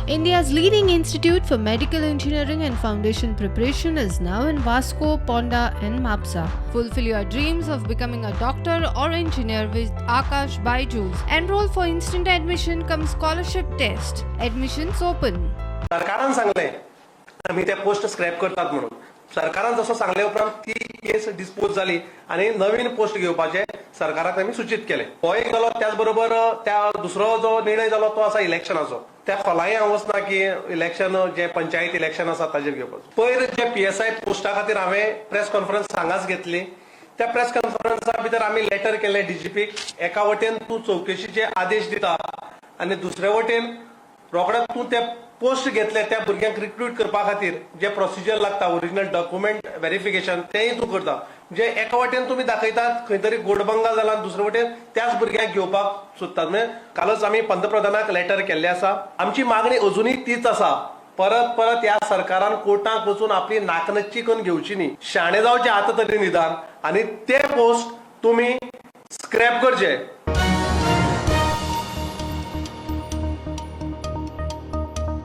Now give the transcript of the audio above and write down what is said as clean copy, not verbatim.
India's leading institute for medical engineering and foundation preparation is now in Vasco, Ponda, and Mapsa. Fulfill your dreams of becoming a doctor or engineer with Akash Byju's. Enroll for instant admission cum scholarship test. Admissions open. सरकारान सांगलें, आमी ते post scrap करतात म्हणून. सरकारान जसो सांगले उपरांत ती केस डिस्पोज जाली आनी नवीन पोस्ट घेवपाचे सरकाराक आमी सूचित केले. हो एक जालो. त्याच बरोबर त्या दुसरो जो निर्णय जालो तो आसा इलेक्शनाचो. त्या खोलाय हांव वचना की इलेक्शन जे पंचायत इलेक्शन आसा ताजेर घेवपाचो. पयर जे पीएसआय पोस्टा खातीर हांवें प्रेस कॉन्फरन्स हांगाच घेतली, त्या प्रेस कॉन्फरन्सा भितर आमी लेटर केलें डीजीपीक. एका वटेन तूं चवकशीचे आदेश दिता आनी दुसरे वटेन रोखडेच तूं ते पोस्ट घेतले, त्या भुरग्यांक रिक्रूट करपा खातीर जे प्रोसिजर लागता, ओरिजिनल डॉक्युमेंट व्हेरिफिकेशन, तेंय तूं करता. म्हणजे एका वटेन तुमी दाखयतात खंय तरी गोडबंगाल जाला आनी दुसरे वटेन त्याच भुरग्यांक घेवपाक सोदतात. म्हणजे कालच आमी पंतप्रधानाक लेटर केल्लें आसा. आमची मागणी अजुनूय तीच आसा. परत परत ह्या सरकारान कोर्टाक वचून आपली नाकनच्ची करून घेवची न्ही. शाणे जावचे आतां तरी निदान आनी ते पोस्ट तुमी स्क्रॅप करचे.